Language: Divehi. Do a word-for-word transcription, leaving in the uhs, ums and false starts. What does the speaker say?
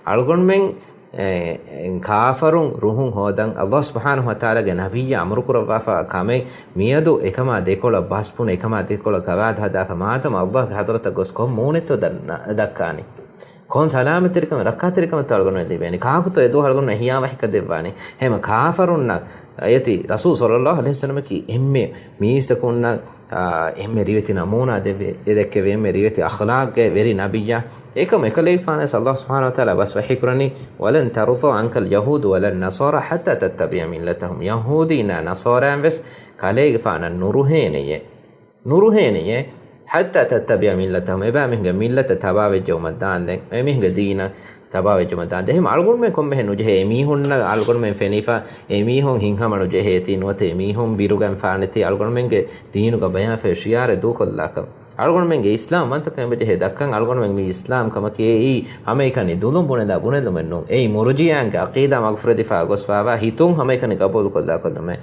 އަޅުގަނޑުމެން، އެ، އެ، ކާފަރުން ރުހުން ހޯދަން އަﷲ ސުބްޙާނަހު ވަތަޢާލާގެ ނަބިއްޔާ އަމުރު ކުރައްވާފަ ކަމެއް މިއަދު އެކަމާ ދެކޮޅަށް ބަސްބުނެ، އެކަމާ ދެކޮޅަށް ގަވާއިދު ހަދާފަ މާތަމަ އަﷲގެ ޙަޟްރަތަށް ގޮސް ކޮން މޫނެއްތޯ ދަ-، ނަ-، ދައްކާނީ؟ ކޮން ސަލާމަތްތެރިކަމެއް، ރައްކާތެރިކަމެއްތޯ އަޅުގަނޑުމެން ލިބޭނީ؟ ކާކުތޯ އެދުވަހު އަޅުގަނޑުމެން ހިޔާވަހިކަ ދެއްވާނީ؟ ހަމަ ކާފަރުންނަށް އޭތި ރަސޫލު ޞައްލައްލާހު ޢަލައިހި ވަސައްލަމަކީ އެންމެ މީސްތަކުންނަށް، އާ، އެންމެ ރިވެތި ނަމޫނާ ދެއްވި، އެ ދެއްކެވި އެންމެ ރިވެތި އަޚްލާޤްގެ ވެރި ނަބިއްޔާ. އެކަމު އެކަލޭގެފާނަށް އަﷲ ސުބްޙާނަހު ވަތަޢާލާ ބަސް ވަޙީކުރަނީ، "ولن ترضى عنك اليهود ولا النصارى حتى تتبع ملتهم." ޔަހޫދީންނާ ނަޞާރާއިން ވެސް ކަލޭގެފާނަށް ނުރުހޭނެޔޭ. ނުރުހޭނެޔޭ، "حتى تتبع ملتهم." އެބައިމީހުންގެ މިއްލަތަށް ތަބާވެއްޖައުމަށް ދާންދެން، އެމީހުންގެ ދީނަށް ތަބާވެއްޖައުމަށް ދާންދެން. އެހެން އަޅުގަނޑުމެން ކޮންމެހެން ނުޖެހޭ، އެމީހުންނަށް އަޅުގަނޑުމެން ފެނިފަ، އެމީހުން ހިތްހަމަ ނުޖެހޭތީ، ނުވަތަ އެމީހުން ބިރުގަންފާނެތީ، އަޅުގަނޑުމެންގެ ދީނުގަ ބަޔާންފެ ޝިޢާރެއް ދޫކޮށްލާކަށް. އަޅުގަނޑުމެންގެ އިސްލާމް ވަންތަކަމެއް އެބަޖެހޭ ދައްކަން. އަޅުގަނޑުމެން މި އިސްލާމް ކަމަކީ އެއީ ހަމައެކަނި ދުލުން ބުނެލާ ބުނެލުމެއް ނޫން. އެއީ މުރުޖިއާންގެ ޢަޤީދާ މަގުފުރެދިފާ ގޮސްފާވާ ހިތުން ހަމައެކަނި ގަބޫލުކޮށްލާކޮށްލުމެއް.